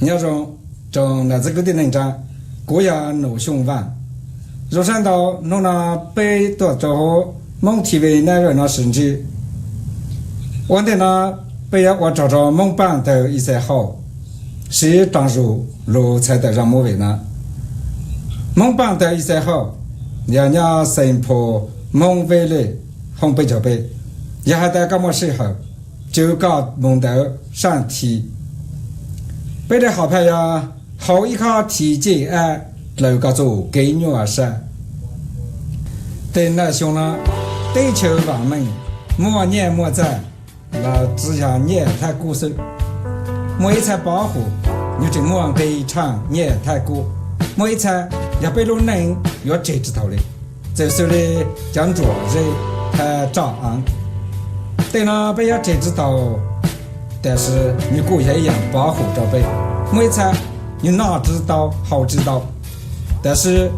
Nyob zoo rau nam txiv kwv tij neej tsa, kuv yog Nus Xyooj Vaj. Zoo sab ntau hnub no peb tuaj rau hauv Hmoob T V Network no sib ntsib. Ua ntej no peb yuav ua rog rau Hmoob Paaj tawg Ixais Hauj siv rog zus lug txhais tawm zaj movie no. Hmoob Paaj tawg Ixais Hauj yog nyob xeem Phu, Hmoob Veb Lej, Hoob peb caug peb. Yog has tas koj muaj sij hawm, tswv koj moog ntawd saib thi. Peb daim hom phaj yog hauv ib khob thi ceg ab dlaws koj txuj kev nyuaj sab. Tej naj xyoo no teb chaws vaam meej, muaj nyaj muaj txag los tsi yog nyaj thab kub xwb. Muaj ib txha pov hum, nwg tseem muaj nqi tshaaj nyaj thab kub. Muaj ib txha yog peb lub neej yuav tseg tsi taug li, txawm xws li cov ntsuam zeb, roj av. Tej no peb yuav tseg tsi taug, tab sis nwg kuj yog ib yaam pov hum rau peb. Muaj ib txha nwg noj tsi tau, haus tsi tau, tab sis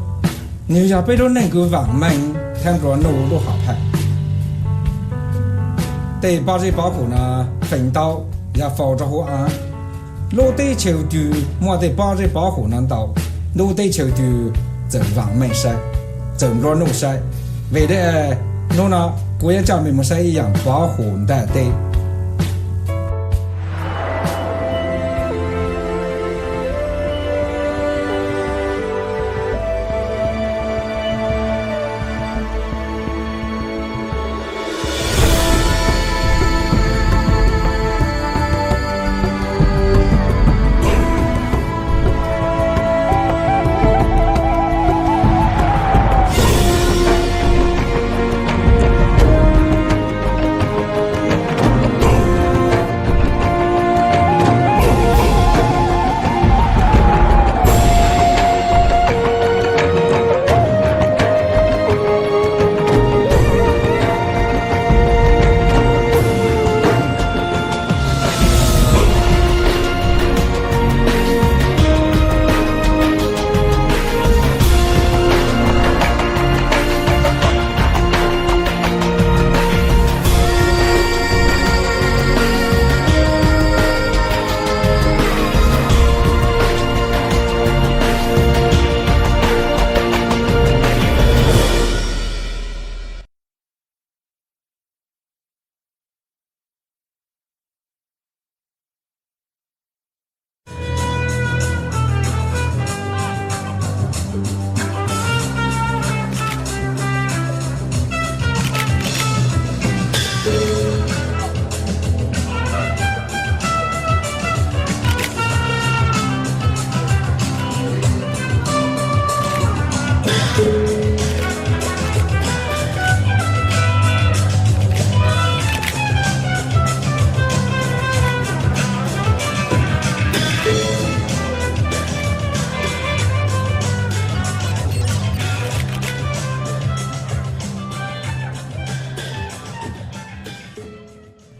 nwg yog peb lub neej kws vaam meej thab nplua nuj lub hom phaj. Tej pob zeb pov hum no feem ntau yog faus rau hauv av. Lub teb chaws twg muaj tej pob zeb pov hum no ntau, lub teb chaws twg txawm vaam meej saib, txawm nplua nuj saib. Vim li hnub no kuv yuav coj mej moog saib ib yaam pov hum ntiaj teb.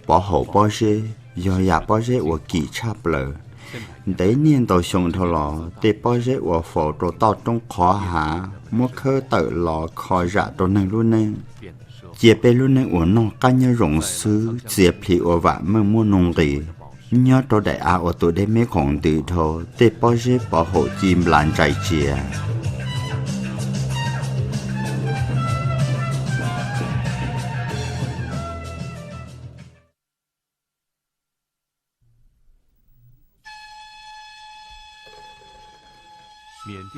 Pov haum pob zeb yog yam pob zeb uas kim tshaj plaws. Ntev niaj ntau xyoo dhau los, tej pob zeb uas faus rau toj roob qhov hav muab khawb tawm los kho zam rau neeg lub neej, cia peb lub neej uas noj qab nyob zoo xwb txias plhis ua vaam meej muaj nuj nqis. Nyob rau daim av uas tus dej meb khoom ntws dhau, tej pob zeb pov haum ci nplas ntsais tsias.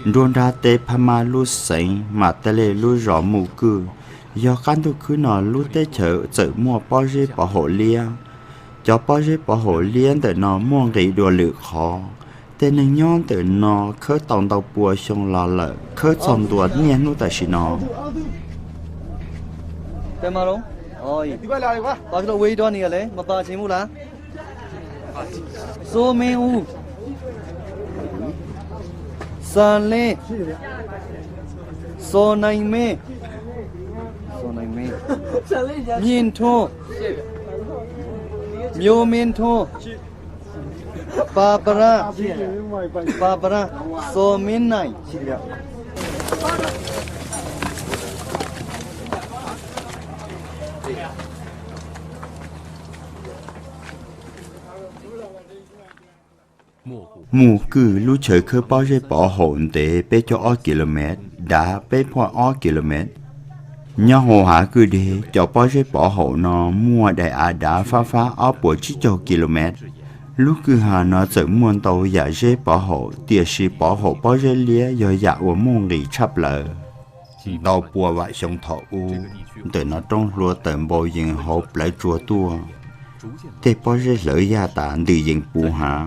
Nruab nrab teb Phab Mab lub xeev Mas Tes Lej lub zos Muj Kwj, yog qab ntuj khwb no lub teb chaws txawm muaj pob zeb pov haum liab. Cov pob zeb pov haum liab ntawm no muaj nqis dua lwm qhov. Tej neeg nyob ntawm no khawb tau ntau pua xyoo los lawm, khawb txog ntua niaj hnub tam sim no. Xa le, xo nai me, nyij nrho, myo me nrho, pa para, pa para, xo me nai. Mus Kwj lub chaw khawb pob zeb pov haum ntev peb caug ob ki lo mev, dav peb phoj ob ki lo mev. Nyob hauv hav kwj deg cov pob zeb pov haum no muaj daim av dav fab fab ob puas tsib caug ki lo mev. Lub kwj ha no txawm muaj ntau yam zeb pov haum, tiam sis pov haum pob zeb liab yog yam uas muaj nqis tshaj plaws. Ntau pua vam xyoo thaum ub, ntawm no roob hlua tawm npau yees hauv plawv tsuas tuaj. Tej pob zeb hlawv yaj tas ntws yees puv hav,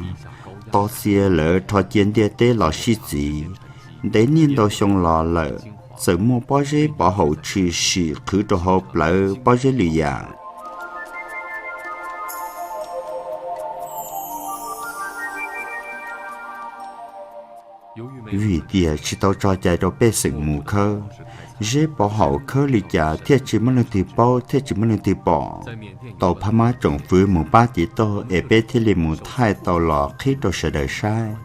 tos txia lawv rho cia ntiaj teb los sib txiv. Ntev niaj ntau xyoo los lawm, txawm muaj pob zeb pov haum tshwm sim qhwv rau hauv plawv pob zeb lwm yam. Vim tias tsis tau tso cai rau pej xeem mus khawb, zeb pov haum khawb li cas thiaj tsis muaj leej twg paub thiab tsis muaj leej twg pom. Tau phab mab tsoom fwv mus pab tiv tauj es peb thiaj li mus thaij tau los qhib rau sawv daws saib.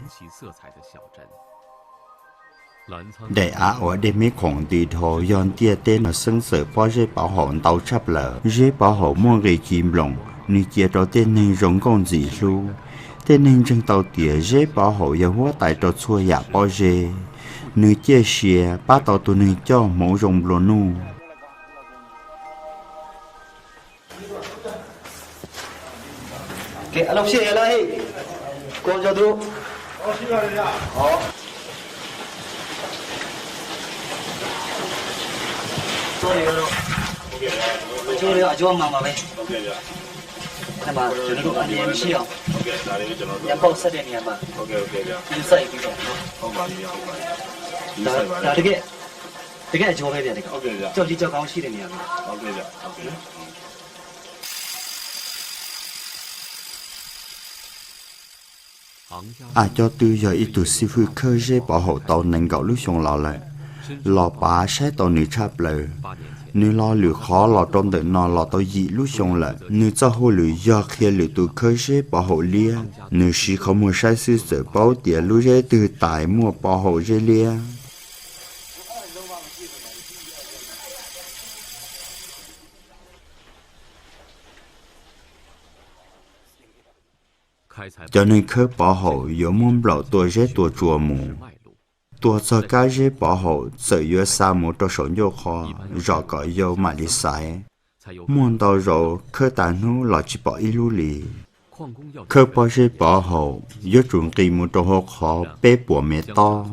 Daim av uas dej me khoom nti dhau yog ntiaj teb no xeeb txawm pob zeb pov haum ntau tshaj plaws. Zeb pov haum muaj nqis ci nploos, nws cia rau tej neeg zoo nkauj ntxim hlub. Tej neeg ntseeg tau tias zeb pov haum yog huab tais rau txhua yam pob zeb. Nws ciaj sia pab tau tus neeg coj hmoov zoo nplua nuj. Aj Cob Twb yog ib tug xib fwb khawb zeb pov haum tau nees nkaum lub xyoo los lawm. Los pav saib tau nws tshaj plaws. Nws lo lwm qhov los rau ntawm no los tau yim lub xyoo lawm. Nws txoj hauj lwm yog qhia lwm tus khawb zeb pov haum liab. Nws siv qhov muag saib xwb txawm paub tias lub zeb twg tais muaj pov haum zeb liab. Cov neeg khawb pov haum yuav muab nplaum tua zeb tua tsua mus. Tua txog kab zeb pov haum txawm yuav xa mus rau saum ncauj qhov zom kom yau mam li xaiv. Muaj ntau zaus khawb tas hnub los tsis pom ib lub li. Khawb pob zeb pov haum yuav tsum nqis mus rau hauv qhov peb puas mev tob.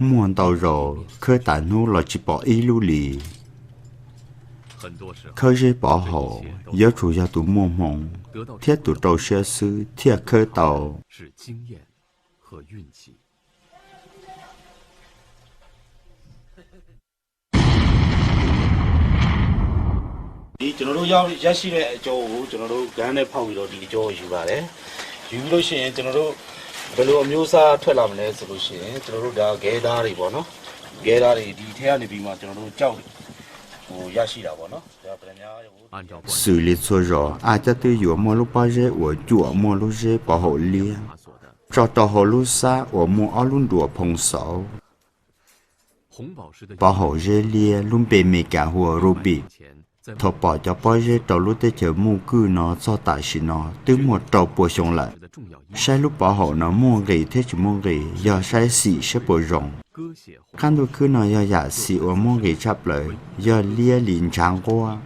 Muaj ntau zaus khawb tas hnub los tsis pom ib lub li. Khawb zeb pov haum yuav tsum yog tus muaj hmoo thiab tus rau siab xwb thiaj khawb tau. Ib, ကျွန်တော်တို့ရောက်ရရှိတဲ့အကြောင်းကို ကျွန်တော်တို့ကမ်းနဲ့ဖောက်ပြီးတော့ဒီအကြောင်းကိုယူပါတယ်။ ယူပြီးလို့ရှိရင်ကျွန်တော်တို့ဘယ်လိုအမျိုးအစားထွက်လာမလဲဆိုလို့ရှိရင်ကျွန်တော်တို့ဒါဂဲသားတွေပေါ့နော်။ ဂဲသားတွေဒီထဲကနေပြီးမှကျွန်တော်တို့ကြောက်ကိုရရှိတာပေါ့နော်။ ဒါပတ္တမြားကို Xws li txhua zaus Aj Cob Twb yuav muaj lub pob zeb uas cuam muaj lub zeb pov haum liab tso rau hauv lub xab uas muaj ob lub nruas phoo xauv. Pov haum zeb liab lub npe Meskas hu ua Ruby. Thaum pom cov pob zeb rau lub teb chaws Muj Kwj no txog tam sim no twb muaj rau pua xyoo lawm. Saib lub pov haum no muaj nqis thiab tsis muaj nqis yog saib xim siab puas zoo. Qab ntuj khwb no yog yam xim uas muaj nqis tshaj plaws, yog liab li ntshav nquab.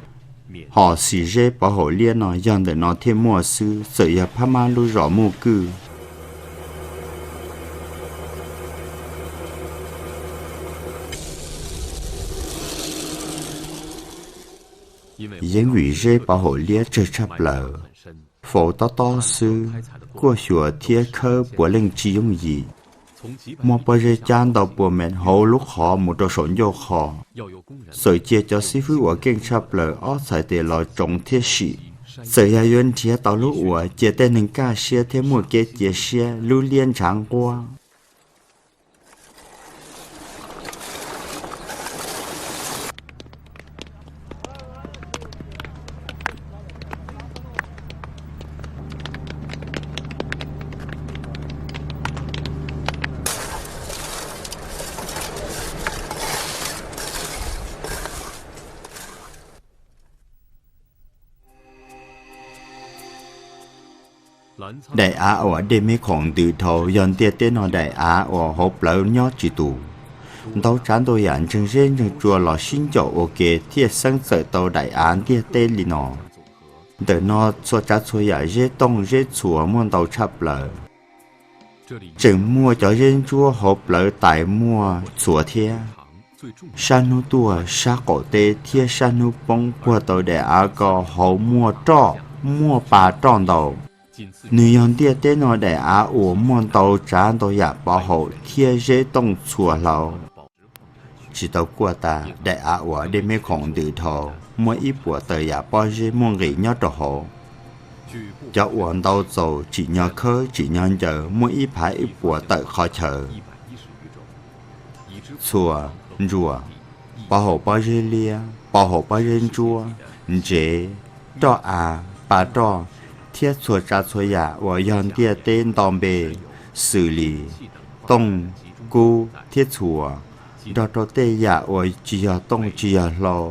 Hom xim zeb pov haum liab no yog ntawm no thiaj muaj xwb, txawm yog phab mab lub zos Muj Kwj. Yeeb vim zeb pov haum liab tsawg tshaj plaws, faus tob tob xwb, kuaj xyuas thiab khawb puav leej tsis yooj yim. Muaj pob zeb cab ntau pua mev hauv lub qhov mus rau saum ncauj qhov. Txawm cia cov xib fwb uas keej tshaj plaws ob txhais tes los tsoov thiab sim. Txawm yog yuav nrhiav tau lub uas cia tej neeg kaj siab thiab muaj kev cia siab lub liab ntshav nquab. Daim av uas dej me khoom ntws dhau yog ntiaj teb no daim av uas hauv plawv nyob tsis tus. Ntau tsav ntau yam ntseeg zeb ntseeg tsua los sib ncaum ua ke thiaj xeeb txawm tau daim av ntiaj teb li no. Ntawm no txhua tsav txhua yam zeb tooj zeb txhuas muaj ntau tshaj plaws. Tseem muaj cov zeb ntsuab hauv plawv tais muaj txhuas thiab. Sab hnub tuaj sab qaum teb thiab sab hnub poob puag tau daim av ko hauv muaj roj, muaj pa roj ntau. Nws yog ntiaj teb no daim av uas muaj ntau tsav ntau yam pov haum thiab zeb tooj txhuas hlau. Tsis tau kuaj tas, daim av uas dej me khoom ntws dhau muaj ib puas tawm yam pob zeb muaj nqis nyob rau hauv. Cov uas ntau txaus tsim nyog khawb tsim nyog ncaws muaj ib phav ib puas tawm qhov chaw. Txhuas, ntsuas, pov haum pob zeb liab, pov haum pob zeb ntsuab, ntsev, roj av, pa roj, thiab txhua tsav txhua yam uas yog ntiaj teb nto npe, xws li tooj, kub thiab txhuas, nrog rau tej yam uas tsis yog tooj tsis yog hlau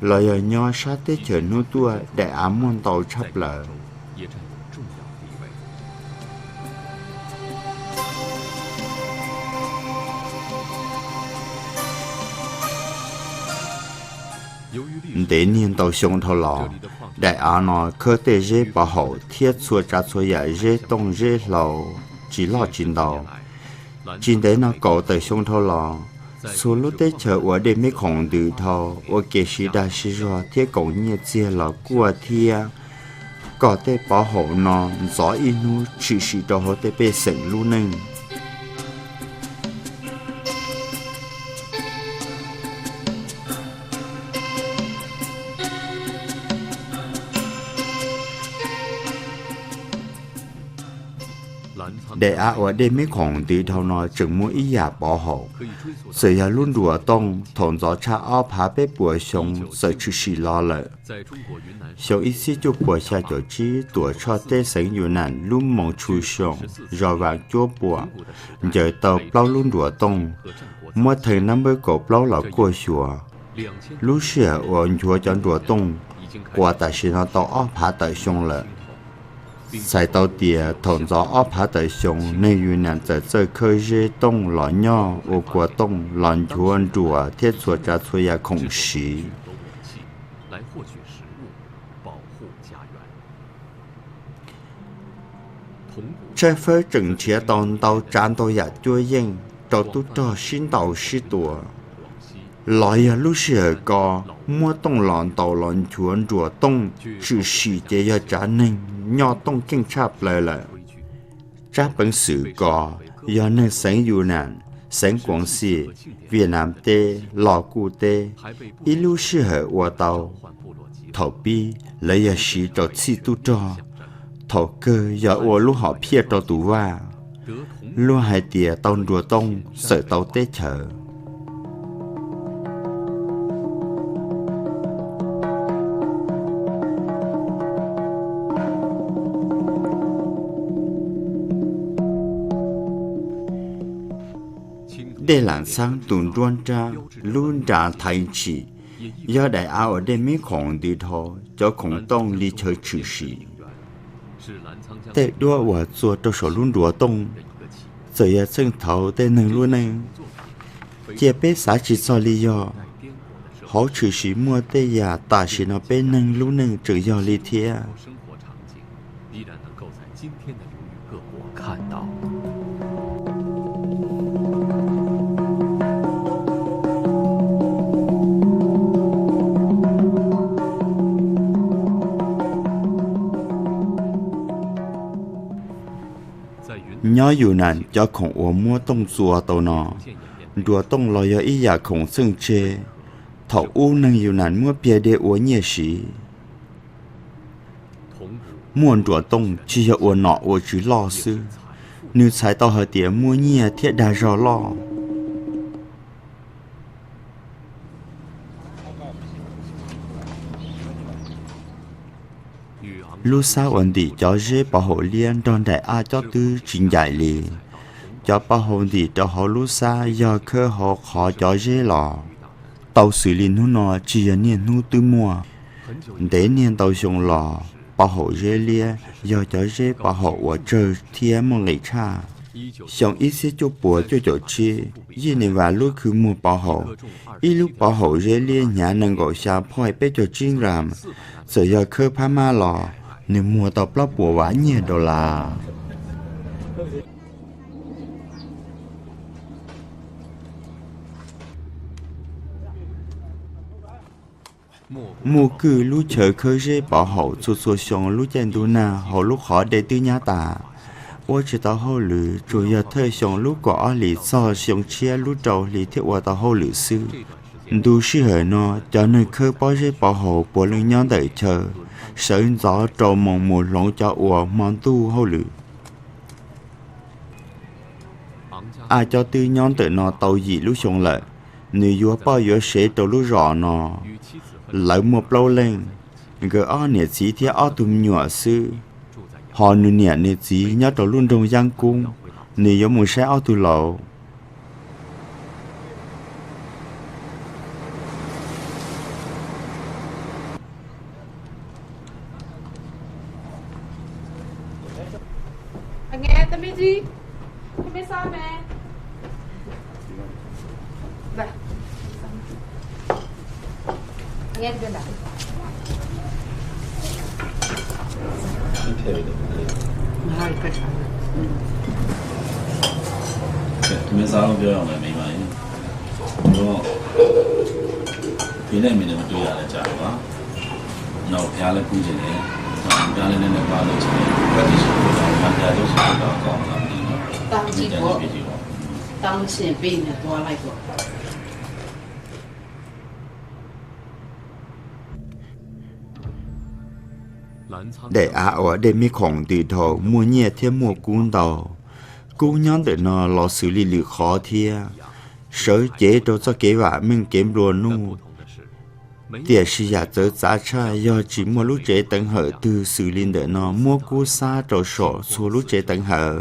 los yog nyob sab teb chaws hnub tuaj daim av muaj ntau tshaj plaws. Ntev niaj ntau xyoo dhau los, daim av no khawb tej zeb pov haum thiab txhua tsav txhua yam zeb tooj zeb hlau tsis loj tsis ntau. Tsis ntev no kaum tawm xyoo dhau los, txhua lub teb chaws uas dej me khoom ntws dhau ua kev sib dag sib zog thiab koom nyiaj txiag los kuaj thiab kom tej pov haum no ntxov ib hnub tshwm sim rau hauv tej pej xeem lub neej. Daim av uas dej me khoom ntws dhau no tseem muaj ib yam pov haum, txawm yog lub nruas tooj thaum ntxov tshaj ob phav peb puas xyoo txawm tshwm sim los lawm. Xyoo ib txhiab cuaj puas xya caum tsib tuam tshoj teb xeev Yus Nam lub moos Tshus Xyoos zos Vam Cuab Puam ncaws tau plaub lub nruas tooj, muab theej nab npawb kaum plaub los kuaj xyuas. Lub sij hawm uas nchuav cov nruas tooj quas tam sim no tau ob phav tawm xyoo lawm. Txhais tau tias thaum ntxov ob phav tawm xyoo neeg Yus Nam txawm txawj khawb zeb tooj los nyob ua kua tooj los nchuav nruas thiab txhua tsav txhua yam khoom siv. Tshawb fawb tseem nrhiav tau ntau tsav ntau yam cuab yeej rau tub rog sib ntaus sib tua. Los yog lub sij hawm ko muab tooj los ntaus los nchuav nruas tooj tshwm sim ces yog tsav neeg nyob tooj keej tshaj plaws lawm. Tsab peev xwm ko yog neeg xeev Yus Nam, xeev Kuav Xim, Vias Nam teb, Los Kuj teb ib lub sij hawm ua tau. Thaum pib lawv yog siv rau txhij tub rog, thaum kawg yog ua lub hom phiaj rau tus vaj. Luag hais tias tau nruas tooj xawm tau teb chaws. Dej Lam Txhaab tus nruab nrab lub nra thaiv ntshis yog daim av uas dej me khoom ntws dhau cov khoom tooj li chaw tshwm sim. Tej duab uas txua rau saum lub nruas tooj txawm yog txheej thaud tej neeg lub neej. Cia peb xav tsis txog li yog, hauv tshwm sim muaj tej yam tam sim no peb neeg lub neej tseem yog li thiab. Nyob Yus Nam cov khoom uas muab tooj txua tau no, nruas tooj los yog ib yam khoom txheej tseg thaum ub neeg Yus Nam muab piag de ua nyiaj siv. Muaj nruas tooj tsis yog ua nom ua tswv loj xwb, nws txhais tau hais tias muaj nyiaj thiab dag zog loj. Lub xab uas ntim cov zeb pov haum liab nrog nraim ab cob twb tsis ncaim li. Cov pov haum ntim rau hauv lub xab yog khawb hauv qhov cov zeb los. Tau xws li hnub no tsis yog niaj hnub twb muaj. Ntev niaj ntau xyoo los, Pov haum zeb liab yog cov zeb pov haum uas tsawg thiab muaj nqis tshaj. Xyoo ib txhiab cuaj puas cuaj caum tsib, Yij Nis Vas lub khw muag pov haum, ib lub pov haum zeb liab hnyav nees nkaum xya point peb caug tsib nkas, txawm yog khawb phab mab los nws muag tau plaub puas vas nyiaj dollar. Muaj kwj lub chaw khawb zeb pov haum txhua txhua xyoo lub caij ntuj nag hauv lub qhov dej twb nyab tas, ua tsis tau hauj lwm, tsuas yog thawj xyoo lub kaum ob hlis txog xyoo tshiab lub rau hli thiaj ua tau hauj lwm xwb. Ntu sij hawm no, cov neeg khawb pob zeb pov haum puav leej nyob ntawm chaw, sawv ntxov rau moos mus hloov cov uas hmo ntuj hauj lwm. A Cob twb nyob ntawm no tau yim lub xyoo lawm. Nws yuav poj yuav sev rau lub zos no. Lawv muaj plaub leej, nkawd ob niam txiv thiab ob tug me nyuam xwb. Hos nws niam nws txiv nyob rau lub nroog Yaj Kub, nws yuav mus saib ob tug laus. Daim av uas dej me khoom ntws dhau muaj nyiaj thiab muaj kub ntau. Kub nyob ntawm no los xws li lwm qhov thiab, sawv cev rau txoj kev vam meej kev nplua nuj. Tiam sis yam txawv txav tshaj yog tsis muaj lub tsev teev hawm twg xws li ntawm no muab kub xab rau saum txhua lub tsev teev hawm.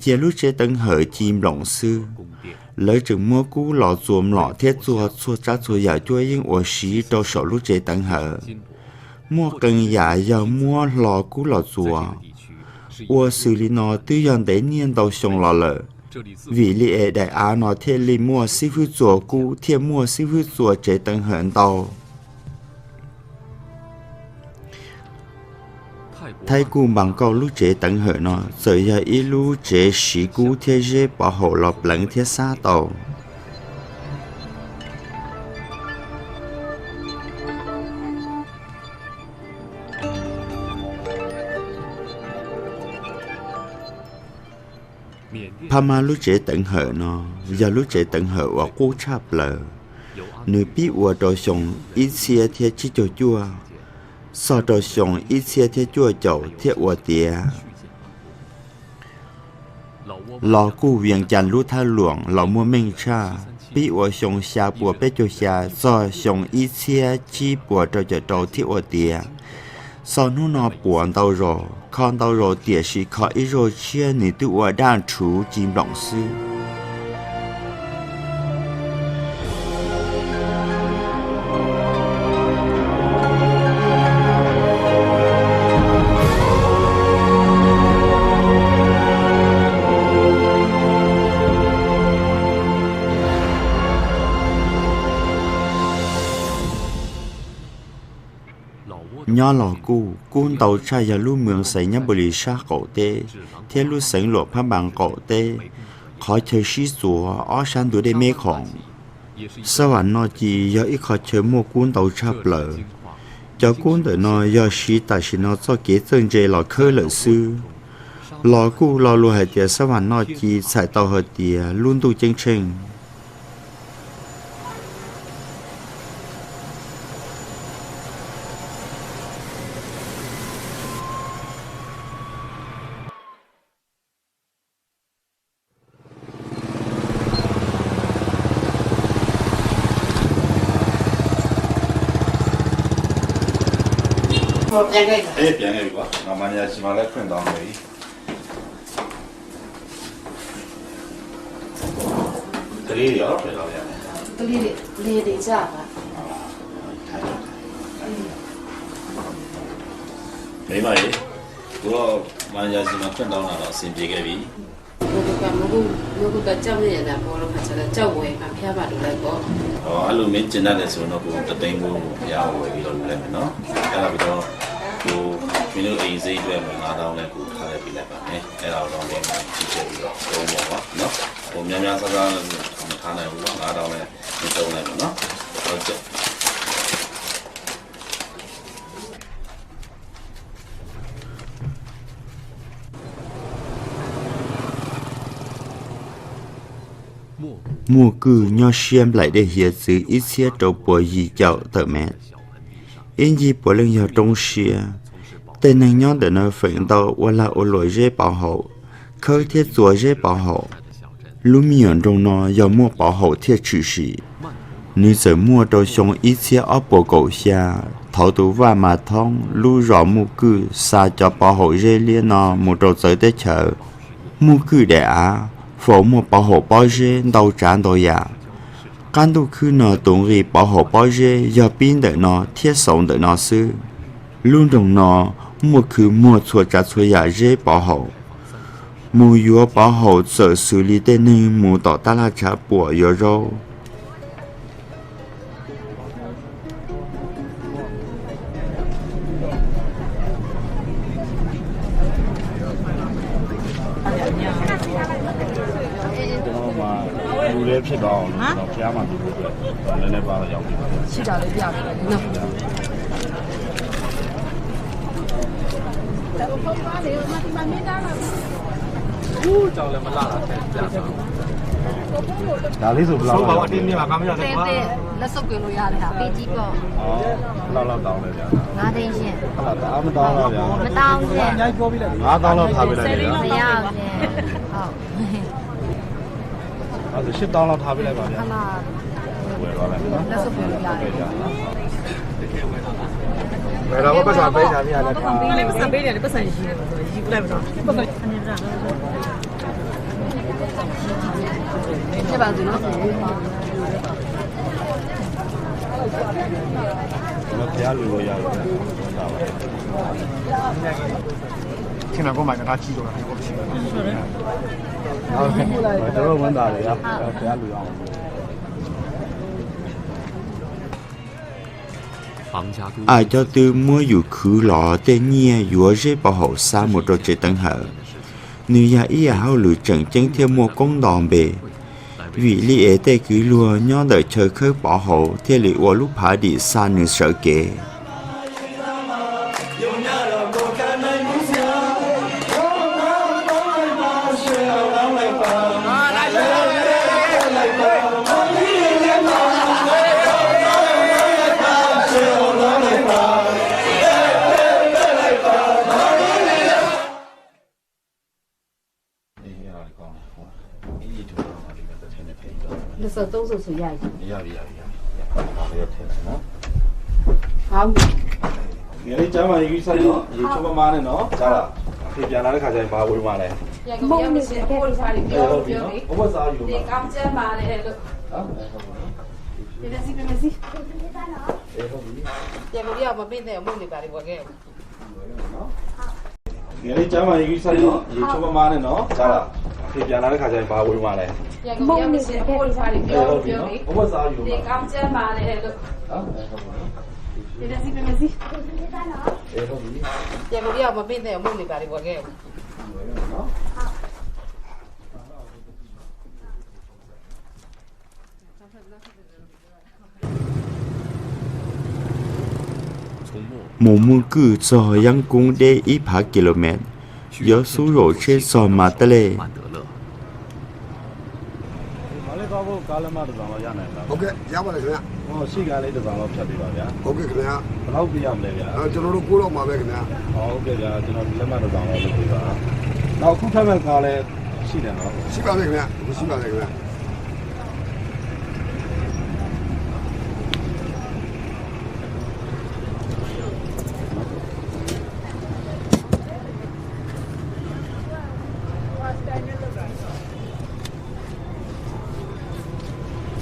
Cia lub tsev teev hawm ci nploos xwb, lawv tseem muab kub los txuas mlom thiab txuag txhua tsav txhua yam cuab yeej uas siv rau saum lub tsev teev hawm. Muaj qee yam yog muab hlo kub los txuas. Ua xws li no twb yog ntev niaj ntau xyoo los lawm, vim li es daim av no thiaj li muaj xib fwb txuas kub thiaj muaj xib fwb txuas tsev teev hawm ntau. Thaib Kuj Npas Nkauj lub tsev teev hawm no txawm yog ib lub tsev siv kub thiab zeb pov haum los pleev thiab xab tau. Phab Mab lub tsev teev hawm no yog lub tsev teev hawm uas qub tshaj plaws. Nws pib ua rau xyoo ib txhiab thiab tsib caug cuaj, txog rau xyoo ib txhiab thiab cuaj caum thiab ua tiav. Los kuj Vias Cas lub thaj luam los muaj meej tshaj, pib ua xyoo xya puas peb caug xya txog xyoo ib txhiab tsib puas rau caum rau thiab ua tiav. Txog hnub no puas ntau zaus, kho ntau zaus tiam sis kho ib zaug tshiab nws twb ua daj rhuv ci nploos xwb. Nyob Los Kuj, kub ntau tshaj yog lub moos Xais Nyab Npus Lis sab qaum teb thiab lub xeev Luam Phab Npas qaum teb, qhov chaw sib txuas ob sab ntug dej me khoom. Xab Vam Noj Ci yog ib qho chaw muaj kub ntau tshaj plaws. Cov kub ntawm no yog siv tam sim no txoj kev txawj ntse los khawb lawm xwb. Los kuj lo lus hais tias Xab Vam Noj Ci txhais tau hais tias lub ntuj ceeb tsheej. Maiv Maiv, kuv mas yog tsis mas kawg ntau na los xij npis kej vim. Kuv tau coj nej na, kuv los qhov txhia tau coj ua mas phiab vam rau lawv ko. Ob lub me tsev naj des xus no kuv tau teev kuv yog ua vim los lus lawm no. Yog los vim rau kuv me lub easy dua mus nqa tau ne kuv tha le vim lawm ne. Yog los zoo li tsis tseem los ua mus no. Kuv nyob nyob xab xab mus tha na kuv nqa tau ne, nws tau lawm no. Muaj Kwj nyob siab nplaim dej hiav txwv ib txhiab rau puas yim caum tawm mev. Ib ncig puav leej yog roob siab. Tej neeg nyob ntawm no feem ntau ua lag ua luam zeb pov haum, khawb thiab txua zeb pov haum. Lub me nyuam nroog no yog muaj pov haum thiaj tshwm sim. Nws txawm muaj rau xyoo ib txhiab ob puas kaum xya, thaum tus vaj Mas Thoob lub zos Muj Kwj xa cov pov haum zeb liab no mus rau txawv teb chaws. Muj Kwj daim av faus muaj pov haum pob zeb ntau tsav ntau yam. Qab ntuj khwb no tus nqi pov haum pob zeb yog pib ntawm no thiab xaus ntawm no xwb. Lub nroog no muaj khw muag txhua tsav txhua yam zeb pov haum. Mus yuav pov haum txawm xws li tej neeg mus tom tab laj tshav puam yuav zaub. Am cov tw muab yus khwv los tej nyiaj yuav zeb pov haum xa mus rau tsev teev hawm. Nws yog ib yam hauj lwm tseem ceeb thiaj muaj koob nto npe. Vim li es tej kwv luag nyob ntawm chaw khawb pov haum thiaj li ua lub phav dim xa nws sawv kev. Mus Muj Kwj txog Yeeb Koob deb ib phav kilomev, yuav xub zaum tsheb txog Mas Tab Lej.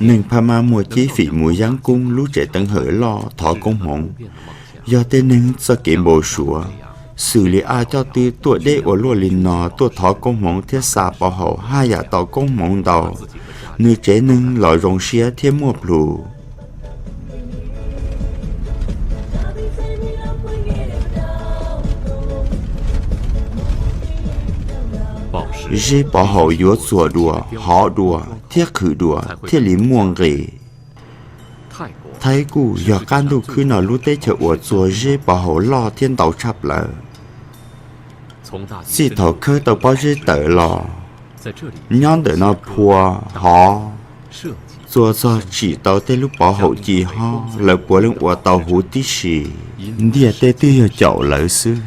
Neeg Phab Mab muaj cib fim mus yab koob lub tsev teev hawm loj thov koob hmoov. Yog tej neeg txoj kev npau suav, xws li Ab Coj Twb tuaj deb ua luaj li no tuaj thov koob hmoov thiab xa pov haum haj yam tau koob hmoov ntau, nws tsev neeg los zoo siab thiab muaj plhus. Zeb pov haum yuav txuas dua, hov dua, thiab qhwv dua thiaj li muaj nqis. Thaib Kuj yog qab ntuj khwb no lub teb chaws uas txua zeb pov haum loj thiab ntau tshaj plaws. Txij thaum khawb tau pob zeb tawm los, nyob ntawm no phua, hov, txua txog tsim tau tej lub pov haum ci hob lawv puav leej ua tau huv tib si. Ntiaj teb twb yog caum lawv xwb.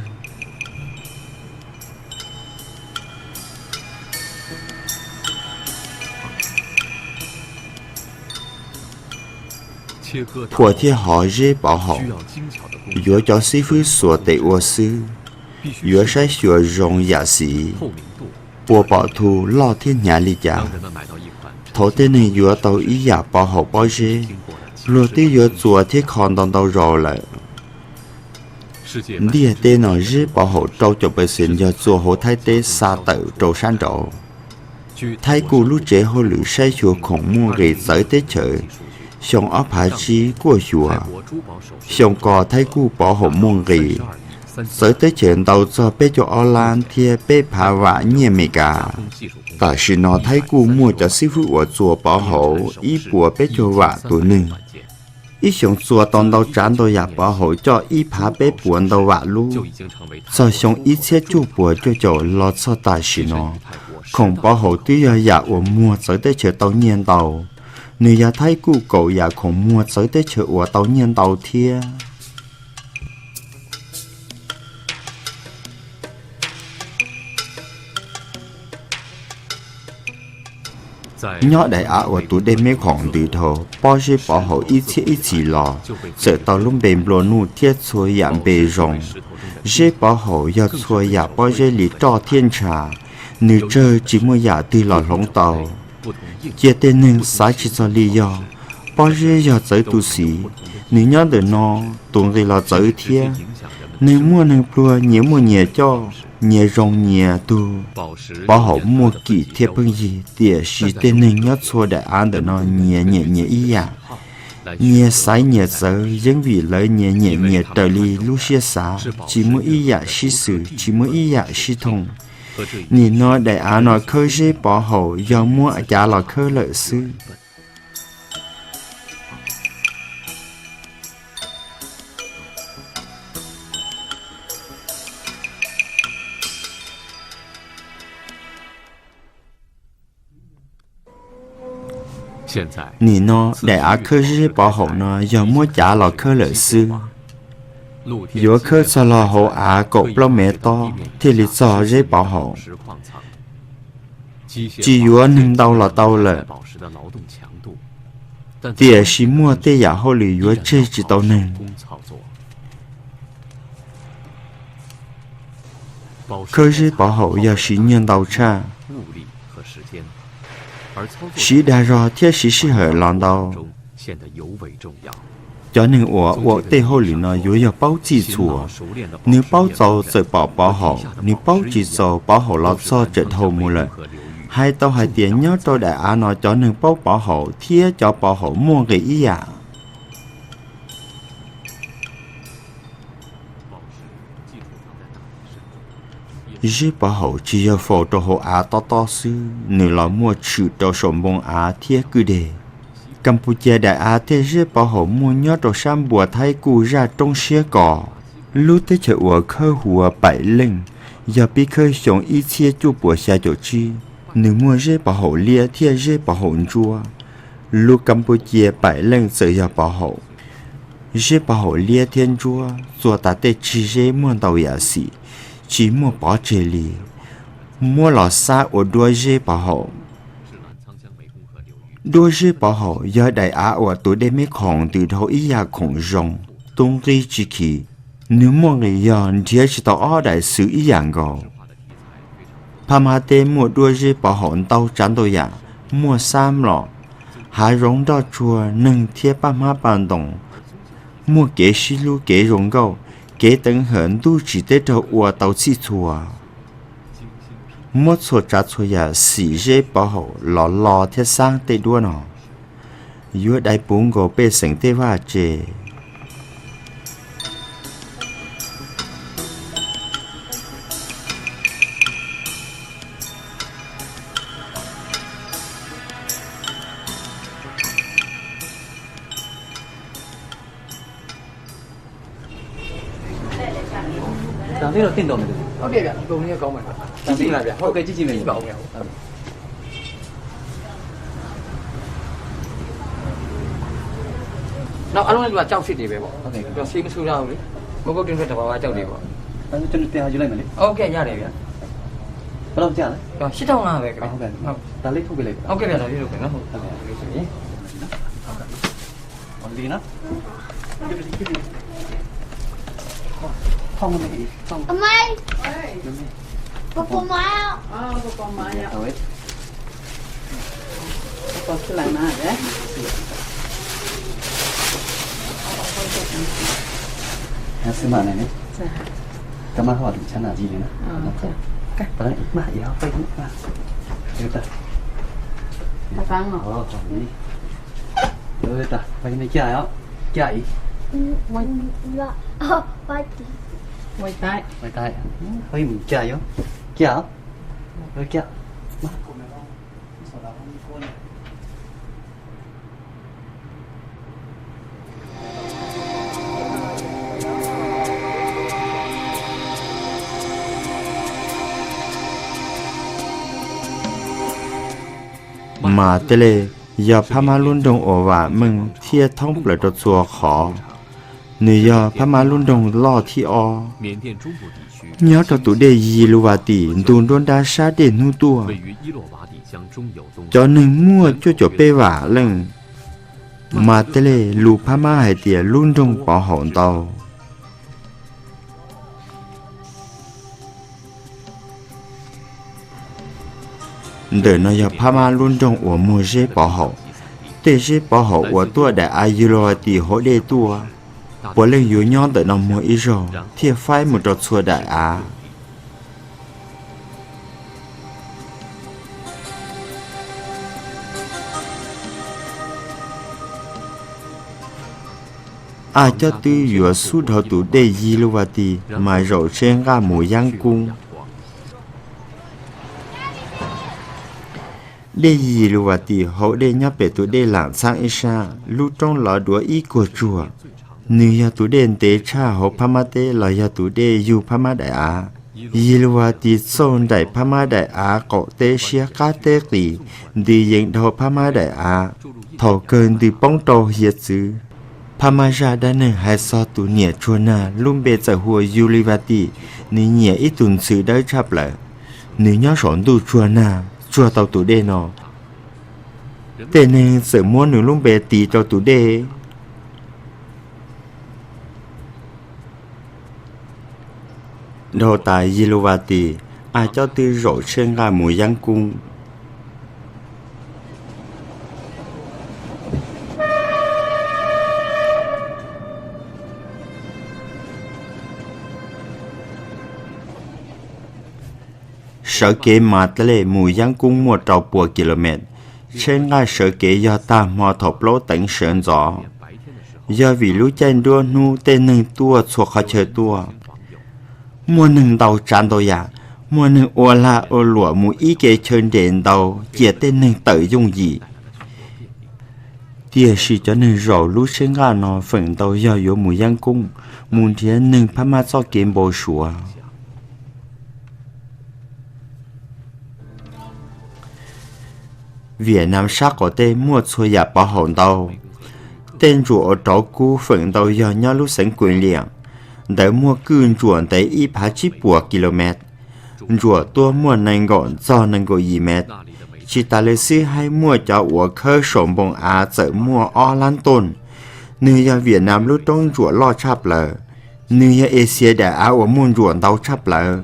Phua thiab hov zeb pov haum yuav cov xib fwb xuas tes ua xwb, yuav saib xyuas zoo yam xiv, puas pom thu loj thiab hnyav li cas. Thaum tej neeg yuav tau ib yam pov haum pob zeb, luag twb yuav txua thiab kho ntau ntau zaus lawm. Ntiaj teb no zeb pov haum rau caum percent yog txua hauv Thaib teb xa tawm rau sab nraud. Thaib Kuj lub tsev hauj lwm saib xyuas khoom muaj nqis txawv teb chaws xyoo ob phav tsib kuaj xyuas. Xyoo ko Thaib Kuj pov haum muaj nqis txawv teb chaws ntau txog peb caug ob lab thiab peb phav vam nyiaj Amelikas. Tam sim no Thaib Kuj muaj cov xib fwb uas txua pov haum ib puas peb caug vam tus neeg. Ib xyoos txua tau ntau tsav ntau yam pov haum coj ib phav peb puas ntau vam lub. Txog xyoo ib txhiab cuaj puas cuaj caum los txog tam sim no, khoom pov haum twb yog yam uas muag txawv teb chaws tau nyiaj ntau. Nws yog Thaib Kuj kaum yam khoom muag txawv teb chaws uas tau nyiaj ntau thiab. Nyob daim av uas tus dej meb khoom ntws dhau, pob zeb pov haum ib txhiab ib txhis los txawm tau lub npe nplua nuj thiab txhua yam npe zoo. Zeb pov haum yog txhua yam pob zeb li roj thiab ntsha, nws tsawg tsis muaj yam twg los hloov tau. Cia tej neeg xav tsis txog li yog, pob zeb yog txawv tu siv, nws nyob ntawm no, tus nqis los txawv thiab. Neeg muaj neeg pluag, nyias muaj nyias coj, nyias zoo nyias tug. Pov haum muaj kim thiab pheej yig, tiam sis tej neeg nyob txhua daim av ntawm no nyias nyiam nyias ib yam. Nyias xaiv nyias txawv, yeeb vim lawv nyias nyiam nyias raws li lub siab xav, tsis muaj ib yam sib xws, tsis muaj ib yam sib thooj. Nim no daim av no khawb zeb pov haum yog muab cav los khawb lawm xwb. Nim no daim av khawb zeb pov haum no yog muab cav los khawb lawm xwb. Yuav khawb txog los hauv av kaum plaub mev tob thiaj li txog zeb pov haum. Tsis yuav neeg ntau los tau lawm, tiam sis muaj tej yam hauj lwm yuav tseg tsis tau neeg. Khawb zeb pov haum yog siv nyiaj ntau tshaj. Siv dag zog thiab siv sij hawm los ntau. Cov neeg uas ua tej hauj lwm no yuav yog paub txhij txhua. Nws paub txaus txawm pom pov haum, nws paub tsis txaus pov haum los txog tseem dhau mus lawm. Hais tau hais tias nyob rau daim av no cov neeg paub pov haum thiab cov pov haum muaj nqis ib yam. Zeb pov haum tsis yog faus rau hauv av tob tob xwb, nws los muaj tshwm rau saum npoo av thiab kwj deg. Kas Pus Cia daim av thiab zeb pov haum muaj nyob rau sab npua Thaib Kuj zaj roob siab kos. Lub teb chaws uas khawb hu ua Paim Leej, yog pib khawb xyoo ib txhiab cuaj puas xya caum tsib. Nws muaj zeb pov haum liab thiab zeb pov haum ntsuab. Lus Kas Pus Cia Paim Leej txawm yog pov haum. Zeb pov haum liab thiab ntsuab txua tas tej tsig zeb muaj ntau yam xim, tsis muaj pov tseg li. Muab los xab ua duab zeb pov haum. Duab zeb pov haum yog daim av uas tus dej me khoom ntws dhau ib yam khoom zoo, tub nqi tsis khi. Nws muaj nqis yog nrhiav tsis tau ob daim xwm ib yam nkaus. Phab Mab teb muaj duab zeb pov haum ntau tsav ntau yam, muaj xab mlom, hav zoov nroj tsuag, neeg thiab paj hmab paj ntoos, muaj kev sib hlub kev zoo nkauj, kev teev hawm ntuj tsim teb raug ua tau txhij txhua. Muab txhua tsav txhua yam xim zeb pov haum los lo thiab xab tej duab no, yuav dai puv nkaus pej xeem tej vaj tse. Mas Tej Lej yog Phab Mab lub nroog uas vam meej thiab thoob plaws rau txhua qhov. Nws yog Phab Mab lub nroog loj thib ob, nyob rau tus dej Yis Lus Vas Tim ntu nruab nrab sab dej hnub tuaj. Cov neeg muaj cuaj caum peb vam leej. Mas Tej Lej lus Phab Mab hais tias lub nroog pov haum ntau. Ntawm no yog Phab Mab lub nroog uas muag zeb pov haum. Tej zeb pov haum uas tuaj daim av Yis Lus Vas Tim hauv dej tuaj, puav leej yuav nyob ntawm no muag ib zaug thiaj faib mus rau txhua daim av. Aj Cob Twb yuav xub dhau tus dej Yis Lus Vas Tim mas zaum tsheb nqaj mus Yab Koob. Dej Yis Lus Vas Tim hauv dej nyob pem tus dej lam txhaab ib sab, lub roob lov duav ib kuag tsuag. Nws yog tus dej ntev tshaj hauv Phab Mab teb los yog tus dej yug Phab Mab daim av. Yis Lus Vas Tim txauj nraim Phab Mab daim av qaum teb siab qab teb qis, ntws yees dhau Phab Mab daim av, thaum kawg ntws poob rau hiav txwv. Phab Mab zaj dab neeg hais txog tus niam tsuag nag lub npe txawm hu ua Yus Lis Vas Tim, nws nyiam ib tug ntxhw dawb tshaj plaws. Nws nyob saum ntuj tsuag nag tsuag tau tus dej no. Tej neeg txawm muab nws lub npe tis rau tus dej. Dhau tas Yis Lus Vas Tim, Aj Cob Twb zaum tsheb nqaj mus Yab Koob. Sawv kev Mas Tej Lej mus Yab Koob muaj rau pua ki lo mev. Tsheb nqaj sawv kev yog tag hmo thaum plaub teev sawv ntxov, yog vim lub caij nruab hnub tej neeg tuaj txhua qhov chaw tuaj. Muaj neeg ntau tsav ntau yam, muaj neeg ua lag ua luam mus ib ke chaw nres ntau, cia tej neeg tawm yooj yim. Tiam sis cov neeg zaum lub tsheb nqaj no feem ntau yog yuav mus Yab Koob, mus nrhiav neeg Phab Mab txoj kev npau suav. Viam Nam sab qaum teb muaj txhua yam pov haum ntau. Tej ntsuam uas rauv kub feem ntau yog nyob lub xeev Kuiv Liam, ntawd muaj kwj ntsuam ntev ib phav tsib puas ki lo mev, ntsuam tuab muaj nees nkaum txog nees nkaum yim mev. Tsis tas li xwb, haib muaj cov uas khawb saum npoo av txawm muaj ob lab tooj. Nws yog Viam Nam lub roob ntsuam loj tshaj plaws. Nws yog Axias daim av uas muaj ntsuam ntau tshaj plaws.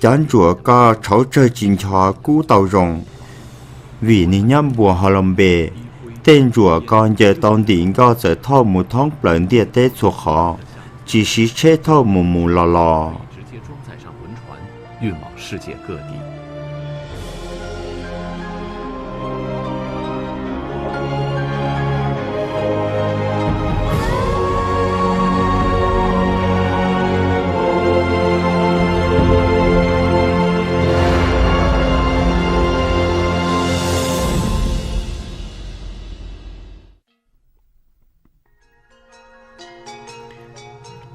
Cov ntsuam ko tshauv tsawg tsis ncho kub tau zoo, vim nws nyob npuas Hos Loos Npes. Tej ntsuam ko ncaws tau ntim nkoj txawm thauj mus thoob plaws ntiaj teb txhua qhov, tsis siv tsheb thauj mus mus los los.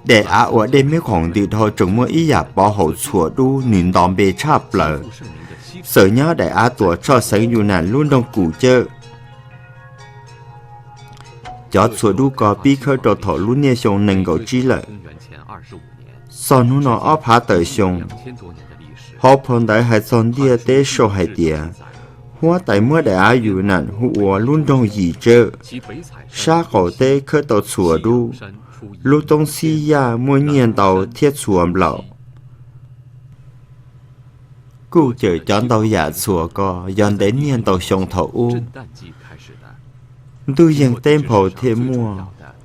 Daim av uas dej meb khoom ntws dhau tseem muaj ib yam pov haum txhuam dub, nws nto npe tshaj plaws. Txawm nyob daim av tuam tshoj xeev Yus Nam lub nroog Kum Cawj. Cov txhuam dub ko pib khawb rau thaum lub niaj xyoo nees nkaum tsib lawm. Txog hnub no ob phav tawm xyoo, hauv phau ntawv hais txog ntiaj teb sau hais tias, huab tais muab daim av Yus Nam hu ua lub nroog Yim Tsawj. Sab qaum teb khawb tau txhuam dub, lub toob xib yaj muaj nyiaj ntau thiab txhuam nplaum. Kuj cawm cov ntau yam txhuam ko yog ntev niaj ntau xyoo thaum ub. Ntuj yeeg teb nphau thiaj muaj,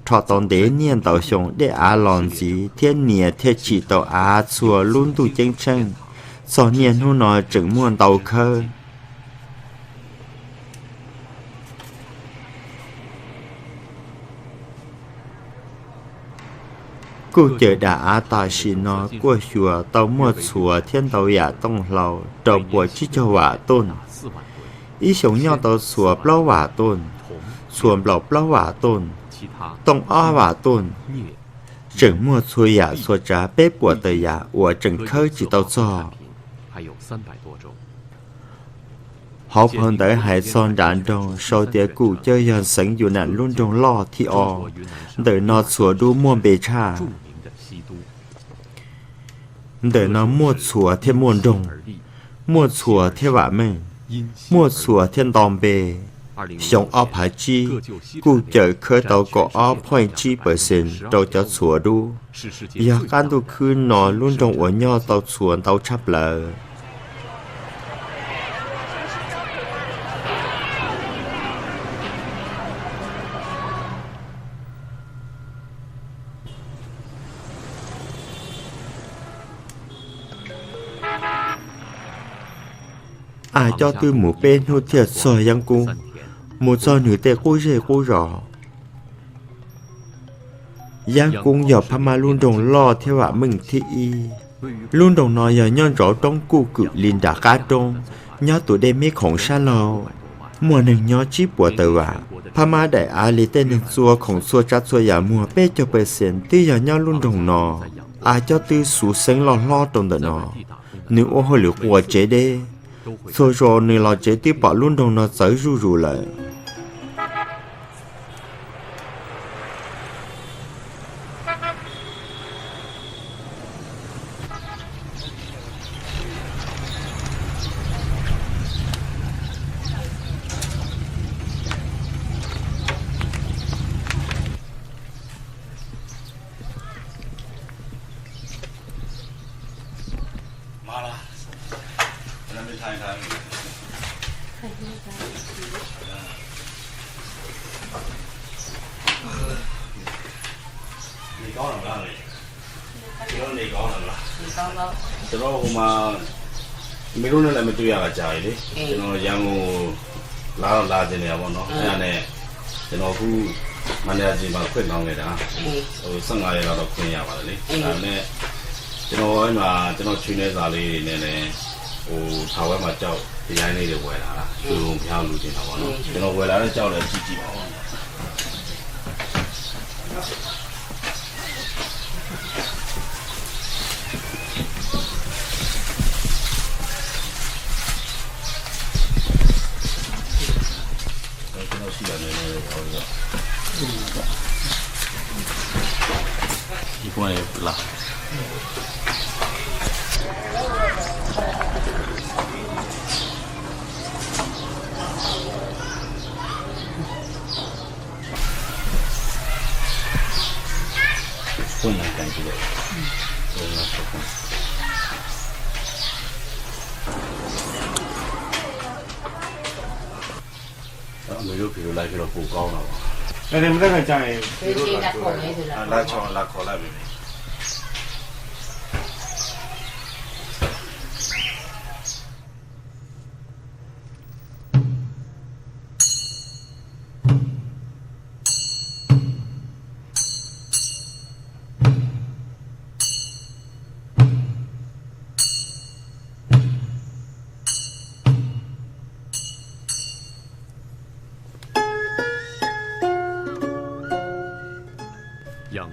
rho tau ntev niaj ntau xyoo dej av los ntxiv thiab nias thiaj tsim tau av txhua lub ntuj ceeb tsheej. Txog niaj hnub no tseem muaj ntau khawb. Kuj cawm daim av tam sim no kuaj xyuas tau muaj txhuam thiab ntau yam tooj hlau rau puas tsib caug vam tooj. Ib xyoos nyob tau txhuam plaub vam tooj, txhuam nplaum plaub vam tooj, tooj ob vam tooj. Tseem muaj txhua yam txhua tsav peb puas tawm yam uas tseem khawb tsis tau txog. Hauv phau ntawv hais txog nram nroog sau tias Kuj Cawj yog xeev Yus Nam lub nroog loj thib ob. Ntawm no txhuam dub muaj npe tshaj. Ntawm no muaj txhuam thiab muaj nroog, muaj txhuam thiab vam meej, muaj txhuam thiab nto npe. Xyoo ob phav tsib, Kuj Cawj khawb tau kaum ob point tsib percent rau cov txhuam dub. Yog qab ntuj khwb no lub nroog uas nyob tau txhuam ntau tshaj plaws. Av Cob Twb mus peb hnub thiaj txog Yab Koob, mus txog nws tej qub zej qub zos. Yab Koob yog Phab Mab lub nroog loj thiab vam meej thib ib. Lub nroog no yog nyob nraum roob Kuj Kwm li nram qab roob, nyob tus dej Meb Khoom sab laug. Muaj neeg nyob tsib puas tawm vam. Phab Mab daim av li tej neeg txua khoom txhua tsav txhua yam muag peb caug percent twb yog nyob lub nroog no. Av Cob Twb xuv xeeb loj hlob rau ntawm no, nws ua hauj lwm quas tsev deb. Txhua zaus nws los tsev twb pom lub nroog no txawv zuj zus lawm. Cov no mas, mej lub neej lawm mej tub yam cas li? Cov no yam lab lab tej ne, no ne, cov no kuj mas ne tsis mas khwj no ne, xab nga los rau khwj yam li ne, cov no mas cov no tshwm ne zam li ne ne, u thaum mas cauj tej yam ne de ua la, u lus phia lus ces no, cov no ua la cauj lawm tsis tsis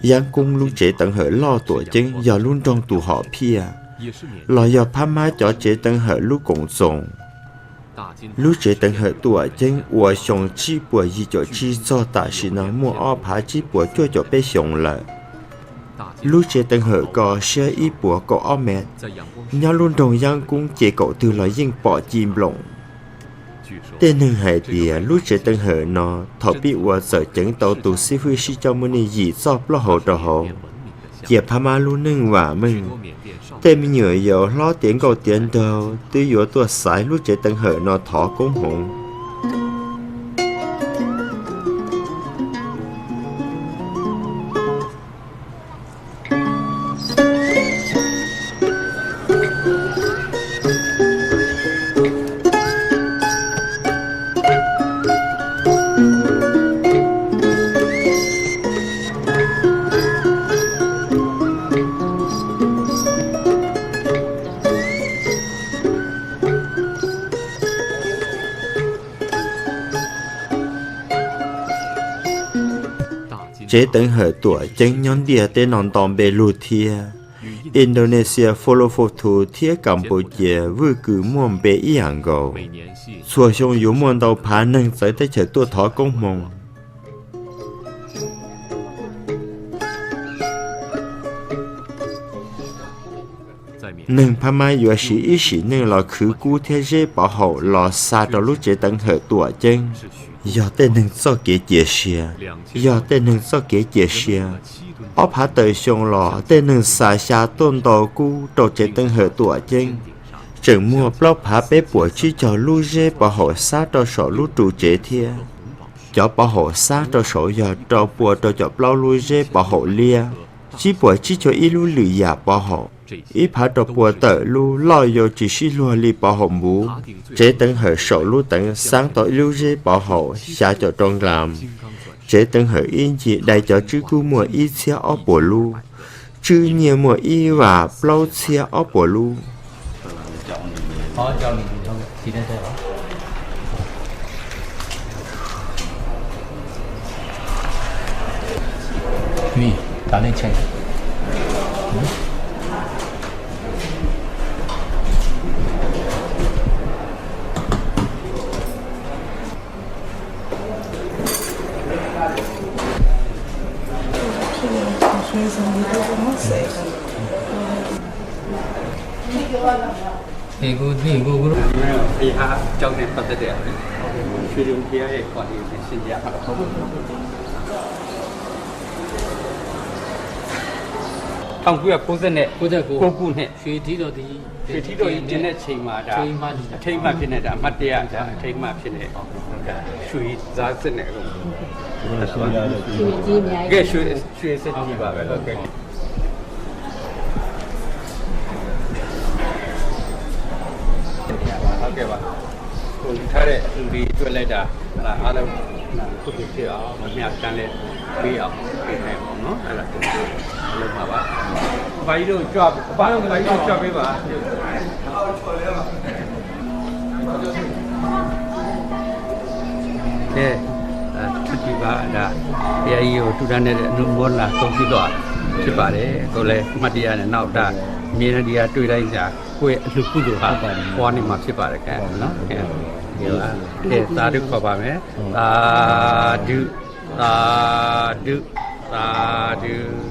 Yaj Koob lub tsev teev hawm loj Tuam Ceeb yog lub nroog tus hom phiaj, los yog Phab Mab cov tsev teev hawm lub koom txoos. Lub tsev teev hawm Tuam Ceeb ua xyoo tsib puas yim caum tsib txog tam sim no muaj ob phav tsib puas cuaj caum peb xyoos lawm. Lub tsev teev hawm ko siab ib puas kaum ob mev, nyob lub nroog Yaj Koob ces kaum twg los yeej pom ci nploos. Tej neeg hais tias lub tsev teev hawm no thaum pib ua txawm ceev tau tus xib fwb sib coj muaj nej yim txoj plaub hau rau hauv, cia Phab Mab lub neej vam meej. Tej me nyuam yaus hlob tiav nkauj tiav nraug twb yuav tuaj xaiv lub tsev teev hawm no thov koob hmoov. Tsev teev hawm Tuam Ceeb nyob ntiaj teb no nto npe lug thiab. Indonesia, Fulofutu thiab Kampuchia vwj kws muaj npe ib yam nkaus. Txhua xyoo yuav muaj ntau phav neeg txawv teb chaws tuaj thov koob hmoov. Neeg Phab Mab yuav siv ib sim neej los khwv kub thiab zeb pov haum los xa rau lub tsev teev hawm Tuam Ceeb. Yog tej neeg txoj kev cia siab, yog tej neeg txoj kev cia siab. Ob phav tawm xyoo los tej neeg xa xya tuaj ntau kub rau tsev teev hawm Tuam Ceeb. Tseem muaj plaub phav peb puas tsib caug lub zeb pov haum xab rau saum lub ru tsev thiab. Cov pov haum xab rau saud yog rau pua rau caum plaub lub zeb pov haum liab, tsib puas tsib caug ib lub lwm yam pov haum, ib phav rau pua tawm lub loj yau tsis sib luag li pov haum npuv. Tsev teev hawm saum lub teev xab tau ib lub zeb pov haum xya caum rau nkas. Tsev teev hawm ib ncig dai cov tswb kub muaj ib txhiab ob puas lub, tswb nyiaj muaj ib vam plaub txhiab ob puas lub. Kuv yog kuv xwb ne, kuv kuv ne. Swm thib rau tim ne tsheej mas, tsheej mas phim ne, hmab tiaj tsheej mas phim ne, swm txav xwb ne. Swm xwb tim mas. Thawj li tuaj lawm tas, khub twg thiaj mia tas li, pib os, pib ne os, lawv mas, pab ib lub tso, pab ib lub tso peb mas. Ces, tub tsis pab tas, yog tus dab ne nub muab nas koob tib los, tsis pab li, koj li hmab tiaj ne noj tas, me na tiaj tui dai tas, kuj hlub kuj tus has, ua ni mas tsis pab li. Ces tas twb kho pab me, tas twb Xa dwb, xa dwb.